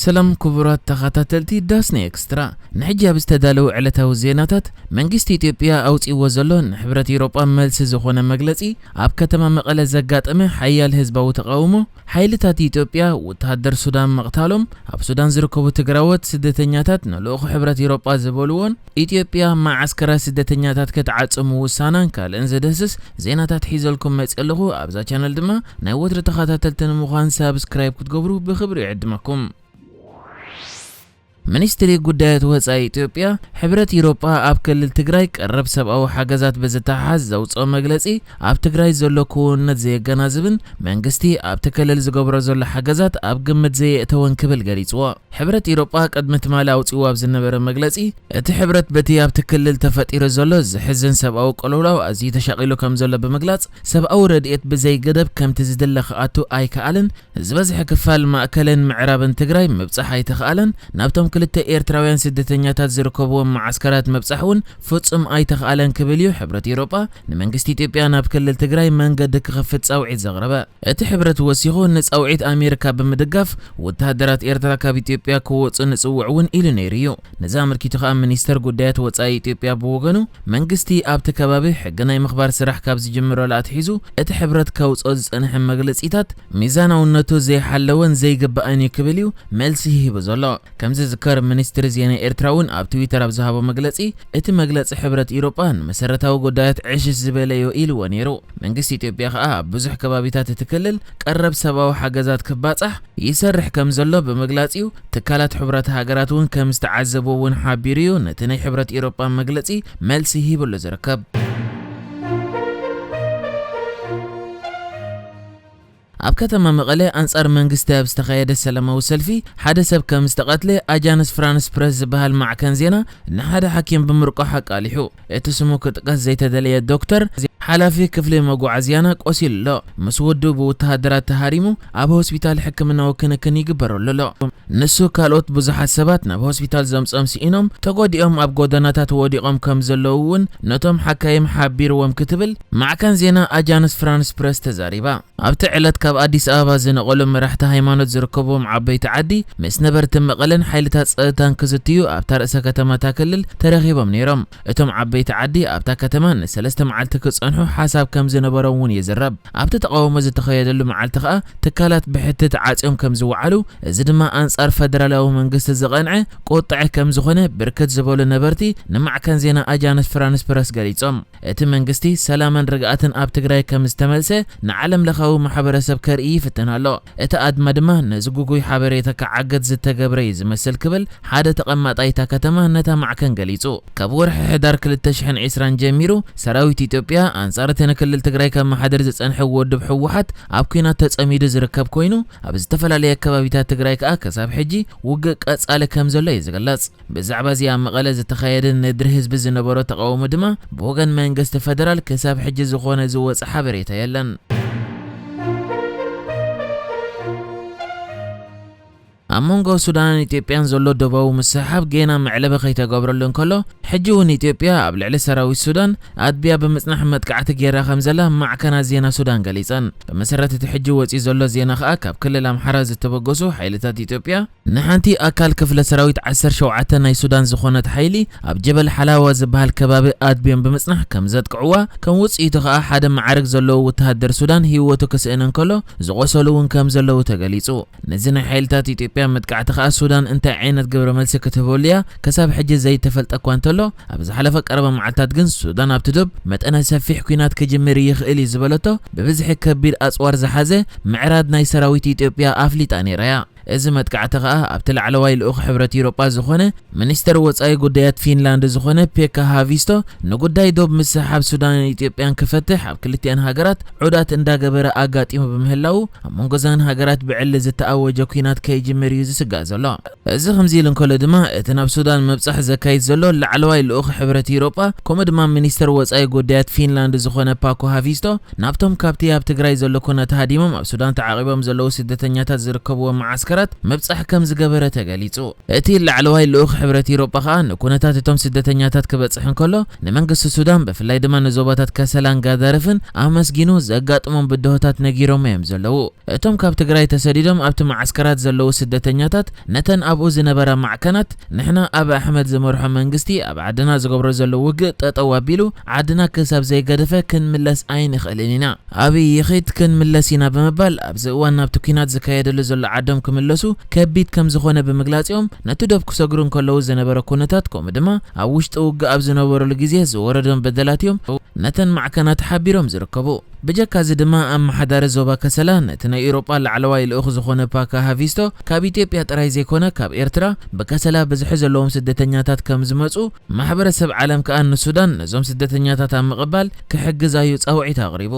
ሰላም ክቡራት ተኸታተልቲ ዳስና ኤክስትራ፣ ንሕጂ ኣብ ዝተዳለዉ ዕለታዊ ዜናታት፣ መንግስቲ ኢትዮጵያ ኣውጺእዎ ዘሎ ንሕብረት ኤውሮጳ መልሲ ዝኾነ መግለጺ፣ ኣብ ከተማ መቐለ ዘጋጠመ ሓያል ህዝባዊ ተቓውሞ፣ ሓይልታት ኢትዮጵያ ወተሃደር ሱዳን ምቕታሎም፣ ኣብ ሱዳን ዝርከቡ ትግራዎት ስደተኛታት ንልኡኽ ሕብረት ኤውሮጳ ዝበልዎን ኢትዮጵያ መዓስከራት ስደተኛታት ክትዓጽም ውሳናን ካልእን ዝድህስስ ዜናታት ሒዘልኩም መጺእ ኣለኹ። ኣብዛ ቻነል ድማ ናይ ወትሪ ተኸታተልቲ ንምዃን ሳብስክራይብ ክትገብሩ ብኽብሪ ይዕድመኩም። ሚኒስትሪ ጉዳያት ወጻኢ ኢትዮጵያ፣ ሕብረት ኢሮጳ ኣብ ክልል ትግራይ ቀረብ ሰብኣዊ ሓገዛት ብዝተሓሓዝ ዘውፅኦ መግለጺ፣ ኣብ ትግራይ ዘሎ ክውንነት ዘየገናዝብን መንግስቲ ኣብቲ ክልል ዝገብሮ ዘሎ ሓገዛት ኣብ ግምት ዘየእተወን ክብል ገሊጽዎ። ሕብረት ኢሮጳ ቅድሚ ትማሊ ኣውፅእዎ ኣብ ዝነበረ መግለጺ፣ እቲ ሕብረት በቲ ኣብቲ ክልል ተፈጢሩ ዘሎ ዝሕዝን ሰብኣዊ ቅልውላው ኣዝዩ ተሻቒሉ ከም ዘሎ ብምግላጽ፣ ሰብኣዊ ረድኤት ብዘይ ገደብ ከምቲ ዝድለ ክኣቱ ኣይከኣልን፣ ዝበዝሐ ክፋል ማእከልን ምዕራብን ትግራይ ምብጻሕ ኣይተኽኣለን፣ ናብቶም ክልተ ኤርትራውያን ስደተኛታት ዝርከብዎም መዓስከራት ምብጻሕ እውን ፍጹም ኣይተኽኣለን ክብል እዩ ሕብረት ኤውሮጳ ንመንግስቲ ኢትዮጵያ ናብ ክልል ትግራይ መንገዲ ክኸፍት ጻውዒት ዘቕረበ። እቲ ሕብረት ወሲኹ ንጻውዒት ኣሜሪካ ብምድጋፍ ወተሃደራት ኤርትራ ካብ ኢትዮጵያ ክወጹ ንጽውዕ እውን ኢሉ ነይሩ እዩ። ነዚ ኣመልኪቱ ከኣ ሚኒስተር ጉዳያት ወጻኢ ኢትዮጵያ ብወገኑ መንግስቲ ኣብቲ ከባቢ ሕጊ ናይ ምኽባር ስራሕ ካብ ዝጅምረሉ ኣትሒዙ እቲ ሕብረት ከውጽኦ ዝጸንሐ መግለጺታት ሚዛናውነቱ ዘይሓለወን ዘይግባእን እዩ ክብል እዩ መልሲ ሂቡ ዘሎ። ከም ዝዝከር ሚኒስትሪ ዜና ኤርትራ እውን ኣብ ትዊተር ኣብ ዝሃቦ መግለጺ እቲ መግለጺ ሕብረት ኢሮጳ ንመሰረታዊ ጉዳያት ዕሽሽ ዝበለ እዩ ኢልዎ ነይሩ። መንግስቲ ኢትዮጵያ ከኣ ኣብ ብዙሕ ከባቢታት እቲ ክልል ቀረብ ሰብኣዊ ሓገዛት ክባጻሕ ይሰርሕ ከም ዘሎ ብምግላጽ እዩ። ትካላት ሕቡራት ሃገራት እውን ከም ዝተዓዘቡ እውን ሓቢሩ እዩ። ነቲ ናይ ሕብረት ኤውሮጳ መግለጺ መልሲ ሂብሉ ዝርከብ። ኣብ ከተማ መቐለ ኣንጻር መንግስቲ ኣብ ዝተኻየደ ሰላማዊ ሰልፊ ሓደ ሰብ ከም ዝተቐትለ ኣጃንስ ፍራንስ ፕረስ ዝበሃል ማዕከን ዜና ንሓደ ሓኪም ብምርቋሕ ኣቃሊሑ። እቲ ስሙ ክጥቀስ ዘይተደለየ ዶክተር፣ ሓላፊ ክፍሊ መጓዓዝያና ቆሲሉ ኣሎ። ምስ ወዱ ብወተሃደራት ተሃሪሙ ኣብ ሆስፒታል ሕክምናዊ ክንክን ይግበረሉ ኣሎ። ንሱ ካልኦት ብዙሓት ሰባት ናብ ሆስፒታል ዘምጾም ስኢኖም ተጎዲኦም ኣብ ጎደናታት ወዲቖም ከም ዘለዉ እውን ነቶም ሓካይም ሓቢርዎም ክትብል ማዕከን ዜና ኣጃንስ ፍራንስ ፕረስ ተዛሪባ። ኣብቲ ዕለት ካብ ኣዲስ ኣበባ ዝነቐሉ መራሕቲ ሃይማኖት ዝርከብዎም ዓበይቲ ዓዲ ምስ ነበርቲ መቐለን ሓይልታት ጸጥታን ክዝትዩ ኣብታ ርእሰ ከተማ እታ ክልል ተረኺቦም ነይሮም። እቶም ዓበይቲ ዓዲ ኣብታ ከተማ ንሰለስተ መዓልቲ ክጸንሑ ሓሳብ ከም ዝነበሮም እውን ይዝረብ። ኣብቲ ተቓውሞ ዝተኸየደሉ መዓልቲ ከኣ ትካላት ብሕቲ ተዓጽዮም ከም ዝወዓሉ፣ እዚ ድማ ኣንጻር ፈደራላዊ መንግስቲ ዝቐንዐ ቁጥዐ ከም ዝኾነ ብርክት ዝበሉ ነበርቲ ንማዕከን ዜና ኣጃንስ ፍራንስ ፕረስ ገሊጾም። እቲ መንግስቲ ሰላምን ርግኣትን ኣብ ትግራይ ከም ዝተመልሰ ንዓለም ለኻዊ ማሕበረሰብ ከርኢ ይፍትን ኣሎ። እቲ ኣድማ ድማ ነዚ ጉጉይ ሓበሬታ ክዓግት ዝተገብረ እዩ ዝመስል ክብል ሓደ ተቐማጣይ እታ ከተማ ነታ ማዕከን ገሊጹ። ካብ ወርሒ ሕዳር ክልተ ሽሕን ዕስራን ጀሚሩ ሰራዊት ኢትዮጵያ ኣንጻር እቲ ንክልል ትግራይ ከመሓድር ዝጸንሐ ውድብ ህወሓት ኣብ ኲናት ተጸሚዱ ዝርከብ ኮይኑ ኣብ ዝተፈላለየ ከባቢታት ትግራይ ከኣ ክሳብ ሕጂ ውግእ ቀጻሊ ከም ዘሎ እዩ ዝግለጽ። ብዛዕባ እዚ ኣብ መቐለ ዝተኻየደ ንድሪ ህዝቢ ዝነበሮ ተቓውሞ ድማ ብወገን መንግስቲ ፈደራል ክሳብ ሕጂ ዝኾነ ዝወጸ ሓበሬታ የለን። ኣብ መንጎ ሱዳንን ኢትዮጵያን ዘሎ ዶባዊ ምስሕሓብ ጌና መዕለቢ ከይተገብረሉ እንከሎ፣ ሕጂ እውን ኢትዮጵያ ኣብ ልዕሊ ሰራዊት ሱዳን ኣድብያ ብምጽናሕ መጥቃዕቲ ጌራ ከም ዘላ ማዕከናት ዜና ሱዳን ገሊጸን። ብመሰረት እቲ ሕጂ ወጺኡ ዘሎ ዜና ከኣ ካብ ክልል ኣምሓራ ዝተበገሱ ሓይልታት ኢትዮጵያ ንሓንቲ ኣካል ክፍለ ሰራዊት ዓሰርተ ሸውዓተ ናይ ሱዳን ዝኾነት ሓይሊ ኣብ ጀበል ሓላዋ ዝበሃል ከባቢ ኣድብዮም ብምጽናሕ ከም ዘጥቅዕዋ፣ ከም ውጽኢቱ ከኣ ሓደ መዓርግ ዘለዎ ወተሃደር ሱዳን ህይወቱ ክስእን እንከሎ ዝቖሰሉ እውን ከም ዘለዉ ተገሊጹ። ነዚ ናይ ሓይልታት ኢትዮጵያ መጥቃዕቲ ከኣ ሱዳን እንታይ ዓይነት ግብረ መልሲ ክትህበሉ እያ ክሳብ ሕጂ ዘይተፈልጠ እኳ እንተሎ፣ ኣብ ዝሓለፈ ቀረባ መዓልታት ግን ሱዳን ኣብቲ ዶብ መጠነ ሰፊሕ ኲናት ክጅምር ይኽእል እዩ ዝበለቶ ብብዝሒ ከቢድ ኣጽዋር ዝሓዘ ምዕራድ ናይ ሰራዊት ኢትዮጵያ ኣፍሊጣ ነይራ እያ። እዚ መጥቃዕቲ ከኣ ኣብቲ ላዕለዋይ ልኡኽ ሕብረት ኢሮጳ ዝኾነ ሚኒስተር ወጻኢ ጉዳያት ፊንላንድ ዝኾነ ፔካ ሃቪስቶ ንጉዳይ ዶብ ምስሕሓብ ሱዳንን ኢትዮጵያን ክፈትሕ ኣብ ክልቲኣን ሃገራት ዑደት እንዳገበረ ኣጋጢሙ ብምህላዉ ኣብ መንጎ እዘን ሃገራት ብዕሊ ዝተኣወጀ ኲናት ከይጅምር እዩ ዝስጋእ ዘሎ። እዚ ከምዚ ኢሉ እንከሎ ድማ እቲ ናብ ሱዳን ምብጻሕ ዘካይድ ዘሎ ላዕለዋይ ልኡኽ ሕብረት ኢሮጳ ከምኡ ድማ ሚኒስተር ወጻኢ ጉዳያት ፊንላንድ ዝኾነ ፓኮ ሃቪስቶ ናብቶም ካብቲ ኣብ ትግራይ ዘሎ ኩነት ሃዲሞም ኣብ ሱዳን ተዓቒቦም ዘለዉ ስደተኛታት ዝርከብዎም መዓስከር ማዓስከራት ምብጻሕ ከም ዝገበረ ተገሊጹ። እቲ ላዕለዋይ ልኡኽ ሕብረት ኢሮጳ ከኣ ንኩነታት እቶም ስደተኛታት ክበጽሕ እንከሎ፣ ንመንግስቲ ሱዳን ብፍላይ ድማ ንዞባታት ከሰላን ጋዳርፍን ኣመስጊኑ ዘጋጥሞም ብድሆታት ነጊሮም እዮም ዘለዉ። እቶም ካብ ትግራይ ተሰዲዶም ኣብቲ ማዓስከራት ዘለዉ ስደተኛታት ነተን ኣብኡ ዝነበራ ማዕከናት፣ ንሕና ኣብ ኣሕመድ ዝመርሖ መንግስቲ ኣብ ዓድና ዝገብሮ ዘሎ ውግእ ጠጠው ኣቢሉ ዓድና ክሳብ ዘይገደፈ ክንምለስ ኣይንኽእልን ኢና። ኣበይ ይኺድ ክንምለስ ኢና ብምባል ኣብዚ እዋን ናብቲ ኲናት ዝካየደሉ ዘሎ ዓዶም ክምለሱ ከቢድ ከም ዝኾነ ብምግላጽ እዮም ነቲ ዶብ ክሰግሩ እንከለዉ ዝነበረ ኩነታት ከምኡ ድማ ኣብ ውሽጢ ውግእ ኣብ ዝነበሩሉ ግዜ ዝወረዶም በደላት እዮም ነተን ማዕከናት ሓቢሮም ዝርከቡ። ብጀካዚ ድማ ኣመሓዳሪ ዞባ ከሰላ ነቲ ናይ ኤውሮጳ ላዕለዋይ ልኡኽ ዝኾነ ፓካ ሃቪስቶ ካብ ኢትዮጵያ ጥራይ ዘይኮነ ካብ ኤርትራ ብከሰላ ብዝሒ ዘለዎም ስደተኛታት ከም ዝመጹ ማሕበረሰብ ዓለም ከኣ ንሱዳን ነዞም ስደተኛታት ኣብ ምቕባል ክሕግዝ ኣዩ ጻውዒት ኣቕሪቡ።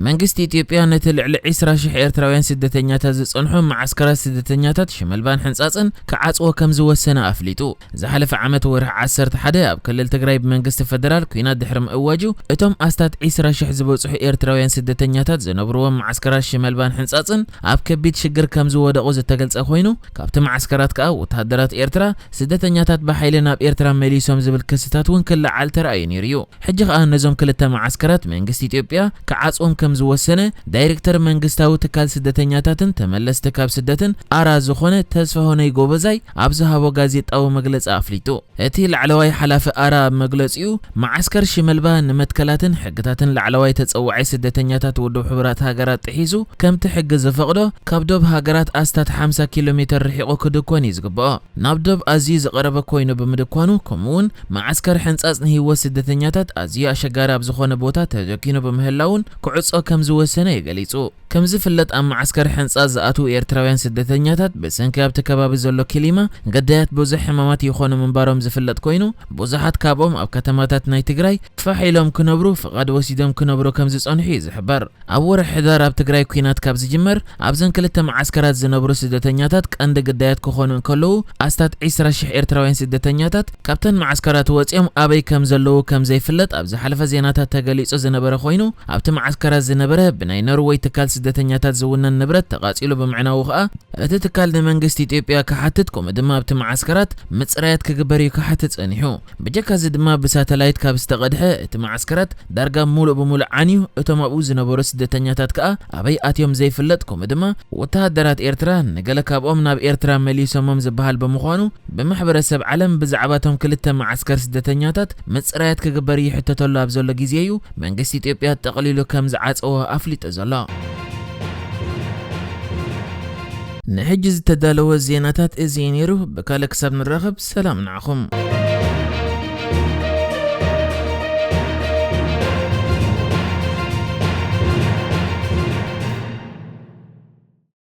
መንግስቲ ኢትዮጵያ ነቲ ልዕሊ ዕስራ ሽሕ ኤርትራውያን ስደተኛታት ዝጸንሑ መዓስከራት ስደተኛታት ሽመልባን ሕንጻጽን ክዓጽዎ ከም ዝወሰነ ኣፍሊጡ። ዝሓለፈ ዓመት ወርሒ ዓሰርተ ሓደ ኣብ ክልል ትግራይ ብመንግስቲ ፈደራል ኲናት ድሕሪ ምእዋጁ እቶም ኣስታት ዕስራ ሽሕ ዝበጽሑ ኤርትራውያን ስደተኛታት ዝነብርዎም መዓስከራት ሽመልባን ሕንጻጽን ኣብ ከቢድ ሽግር ከም ዝወደቑ ዝተገልጸ ኮይኑ፣ ካብቲ መዓስከራት ከኣ ወተሃደራት ኤርትራ ስደተኛታት ብሓይሊ ናብ ኤርትራ መሊሶም ዝብል ክስታት እውን ክለዓል ተራእዩ ነይሩ እዩ። ሕጂ ከኣ ነዞም ክልተ መዓስከራት መንግስቲ ኢትዮጵያ ክዓጽዎም ከም ዝወሰነ ዳይሬክተር መንግስታዊ ትካል ስደተኛታትን ተመለስቲ ካብ ስደትን ኣራ ዝኾነ ተስፋሆነይ ጎበዛይ ኣብ ዝሃቦ ጋዜጣዊ መግለጺ ኣፍሊጡ። እቲ ላዕለዋይ ሓላፊ ኣራ ኣብ መግለጺኡ፣ መዓስከር ሽመልባ ንመትከላትን ሕግታትን ላዕለዋይ ተጸዋዓይ ስደተኛታት ውድብ ሕቡራት ሃገራት ጥሒሱ፣ ከምቲ ሕጊ ዝፈቕዶ ካብ ዶብ ሃገራት ኣስታት ሓምሳ ኪሎ ሜተር ርሒቑ ክድኮን እዩ ዝግብኦ። ናብ ዶብ ኣዝዩ ዝቐረበ ኮይኑ ብምድኳኑ፣ ከምኡውን መዓስከር ሕንጻጽ ንህይወት ስደተኛታት ኣዝዩ ኣሸጋሪ ኣብ ዝኾነ ቦታ ተደኪኑ ብምህላውን ክዕጾ ከም ዝወሰነ እዩ ገሊጹ። ከም ዝፍለጥ ኣብ መዓስከር ሕንጻጽ ዝኣትዉ ኤርትራውያን ስደተኛታት ብሰንኪ ኣብቲ ከባቢ ዘሎ ክሊማ ግዳያት ብዙሕ ሕማማት ይኾኑ ምንባሮም ዝፍለጥ ኮይኑ፣ ብዙሓት ካብኦም ኣብ ከተማታት ናይ ትግራይ ፋሕ ኢሎም ክነብሩ ፍቓድ ወሲዶም ክነብሩ ከም ዝጸንሑ እዩ ዝሕበር። ኣብ ወርሒ ሕዳር ኣብ ትግራይ ኲናት ካብ ዝጅመር ኣብዘን ክልተ መዓስከራት ዝነብሩ ስደተኛታት ቀንዲ ግዳያት ክኾኑ እንከለዉ ኣስታት ዕስራ ሽሕ ኤርትራውያን ስደተኛታት ካብተን መዓስከራት ወጺኦም ኣበይ ከም ዘለዉ ከም ዘይፍለጥ ኣብ ዝሓለፈ ዜናታት ተገሊጹ ዝነበረ ኮይኑ ኣብቲ መዓስከራት ዝነበረ ብናይ ኖርወይ ትካል ስደተኛታት ዝውነን ንብረት ተቓጺሉ ብምዕናዉ ከኣ እቲ ትካል ንመንግስቲ ኢትዮጵያ ክሓትት ከምኡ ድማ ኣብቲ መዓስከራት ምጽራያት ክግበር እዩ ክሓትት ጸኒሑ። ብጀካዚ ድማ ብሳተላይት ካብ ዝተቐድሐ እቲ መዓስከራት ዳርጋ ሙሉእ ብሙሉእ ዓንዩ እቶም ኣብኡ ዝነበሩ ስደተኛታት ከኣ ኣበይ ኣትዮም ዘይፍለጥ ከምኡ ድማ ወተሃደራት ኤርትራ ንገለ ካብኦም ናብ ኤርትራ መሊሶሞም ዝበሃል ብምዃኑ ብማሕበረሰብ ዓለም ብዛዕባ እቶም ክልተ መዓስከር ስደተኛታት ምጽራያት ክግበር ይሕተተሉ ኣብ ዘሎ ግዜ እዩ መንግስቲ ኢትዮጵያ ጠቕሊሉ ከም ዝዓጸዎ ኣፍሊጡ ዘሎ። ንሕጂ ዝተዳለወ ዜናታት እዚ እዩ ነይሩ። ብካልእ ክሳብ ንራኸብ ሰላም ንዓኹም።